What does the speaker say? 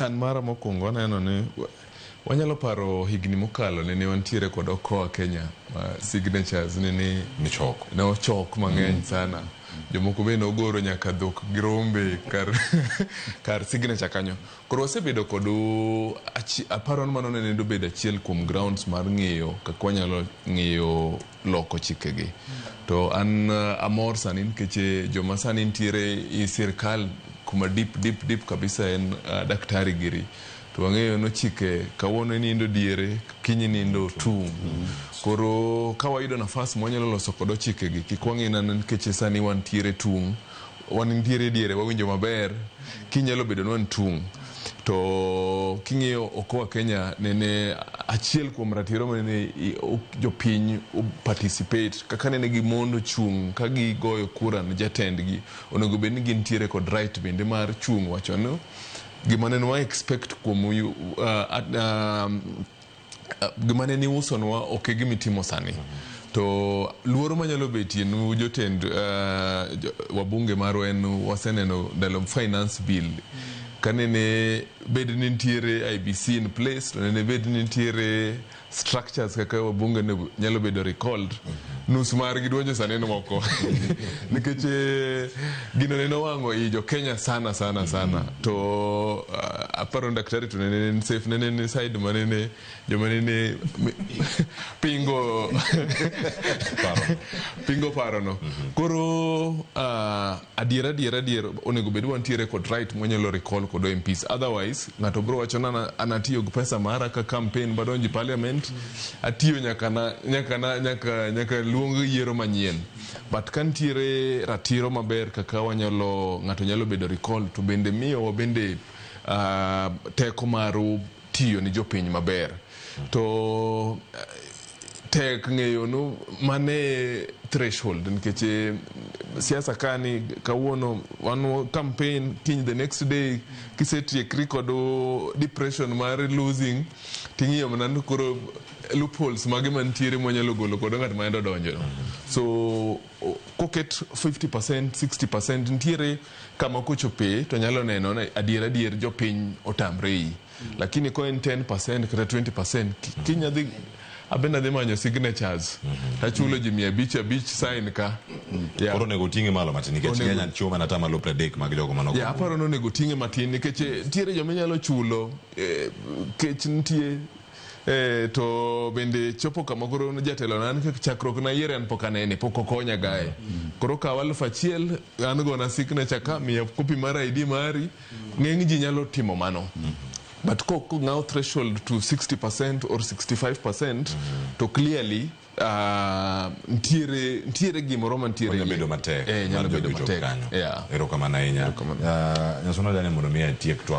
An mara mokwongo aneno ni wanyalo paro higni mokalo nene wantiere kod Okoa Kenya ma signatures nene Michoko. ne ochok mang'eny sana. Jomoko be nogoro nyaka dhok gi rombe kar, kar signature kanyo. Koro wasebedo kod aparo ni mano nene dobedo achiel kuom grounds mar ng'iyo kaka wanyalo ng'iyo loko chikegi. To an amor sani nikech joma sani nitiere i sirkal kuma deep deep deep kabisa en daktari giri. To wang'eyo no chike kawuono inindo diere, kiny inindo tung'. Koro ka wayudo nafas mwanyalo loso kodo chikegi, kik wang'i nana nikech sani wantiere tung', wan nitiere diere wawinjo maber, kiny nyalo bedo ni wan tung'. To king'iyo Okoa Kenya nene achiel kuom ratiro manene jopiny participate kaka nene gimondo chung' ka gigoyo kura ne jatendgi, onego bed ni gintiere kod right bende mar chung' wacho ni gima nene wa expect kuom gima nene iusonwa ok e gima itimo sani. To luoro manyalo betie nu jotend wabunge marwa en waseneno ndalo finance bill kanene bed ni nitiere IEBC in place to nene bed ni nitiere structures kaka wabunge ne nyalo bedo recalled nus margi duonjo sani en moko nikech gino nene owang'o i jo Kenya sana sana sana to aparo ni daktari to nene en safe nene en side manene joma nene pingo pingo parono koro adier adier adier onego bed wantiere kod right mwanyalo recall kod MPs otherwise ng'ato bro wacho na an atiyo gi pesa mara ka campaign badonjo e parliament atiyo nyaka na nyaka na nyaka nyaka luong yiero manyien but ka nitiere ratiro maber kaka wanyalo ng'ato nyalo bedo recall to bende miyowa bende teko mar tiyo ni jopiny maber to tek ng'eyo no mane threshold nikech siasa ka ni kawuono wan campaign kiny the next day kisetiekri kod depression mar losing ting'iyo mana ni koro loopholes mage mantiere mwanyalo golo kod ng'at ma endo donjo no so koket 50% 60% nitiere kama kochope to nyalo neno ni adier adier jopiny otamre yi lakini ko en 10% kata 20% kiny adhi abende adhi manyo signatures tachulo ji 500 5 sign ka yeah. Koro onego oting'e malo matin nikech Kenya chiwo mana atamalo 30 mag jogo manogo. Yeah, aparo ni onego oting'e matin nikech nitiere joma inyalo chulo kech nitie to bende chopo kama koro jatelo na an chakruok na yiere an pok anene pok okonya gae koro kaw 1000 an gona signature ka miya copy mar ID mari ng'eny ji nyalo timo mano but kong'aw threshold to 60% or 65% to clearly nitiere nitiere gimoro mantiere Onyalo bedo matek nyalo mar bedo jogi chop matek kanyo. yeah. Erokamano ahinya. Erokamano. Nyasuna Daniel mondo mi atiek twak.